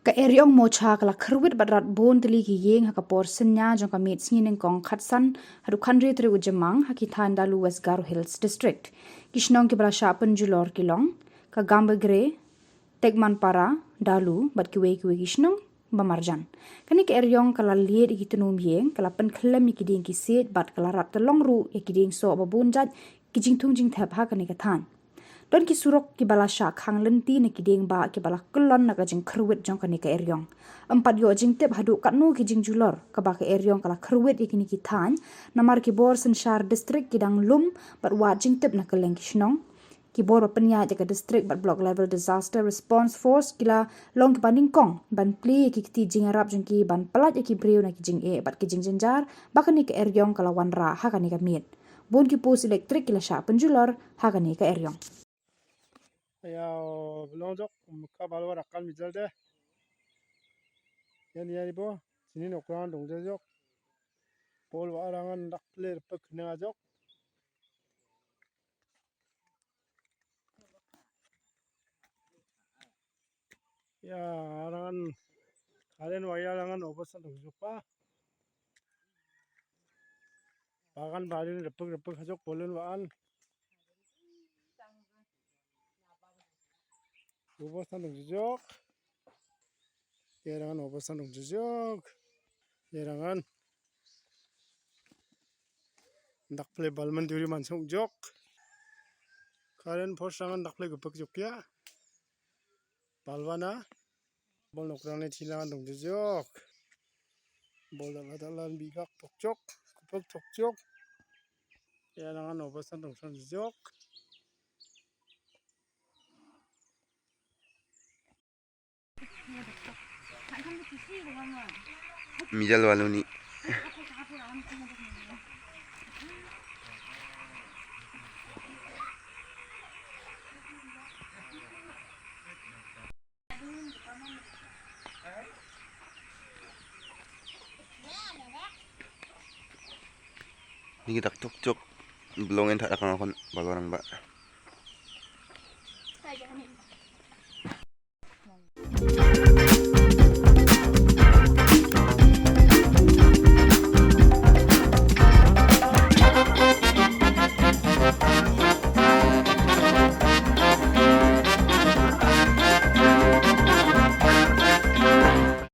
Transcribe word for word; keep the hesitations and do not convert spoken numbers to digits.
Ka Eriong Mocha ka la kyrwit bad rat bun tylli ki ïing ha ka por synñia jong ka miet sngi nyngkong khatsan haduh khathynriew tarik u Jymmang ha ki thaiñ Dalu, West Garo Hills District. Ki shnong kiba la shah pynjulor ki long ka Gambegre, Tekmanpara, Dalu bad kiwei kiwei ki shnong ba marjan. Kane ka eriong ka la lied ïa ki tnum ïing, ka la pynkhlem ïa ki dieng ki siej bad ka la rat tyllong ruh ïa ki dieng soh ba bun jait, ki jingthung jingthep ha kane ka thaiñ. Don ki surok kiba la shah khang lynti na ki dieng bah kiba la kyllon na ka jingkyrwit jong kane ka eriong. Ym pat ïoh jingtip haduh katno ki jingjulor kaba ka eriong ka la kyrwit ïa kine ki thaiñ, namar ki bor synshar district ki dang lum bad wad jingtip na kylleng ki shnong. Ki bor ba pynïaid ïa ka district bad block level disaster response force ki la long kiba nyngkong ban plie ïa ki kti jingïarap jong ki ban pyllait ïa ki briew na ki jingeh bad ki jingjynjar ba kane ka eriong ka la wanrah ha kane ka miet. Bun ki post elektrik ki la shah pynjulor ha kane ka eriong. Ïa, belong jok, ka balwa rakan mijal de. Yan yan ibo, sini nokran dong jok. Pol wa arangan dak pler pek nang jok. Ïa, arangan karen wa ïa arangan obosan dong jok pa. Bagan barin repek repek hajok polun waan. Obosan dong jok. Ïa arangan obosan dong jok. Ïa arangan. Dak pele balman duri mansong jok. Karen pos arangan dak pele gepek jok ïa. Balwana. Bol nokrang ne thilang dong jok. Bol dala dala bigak pok jok. Kupok tok jok. Ïa arangan obosan dong san jok. Mijal waluni. Ni kita tuk tuk belong en tak akan akan balorang ba.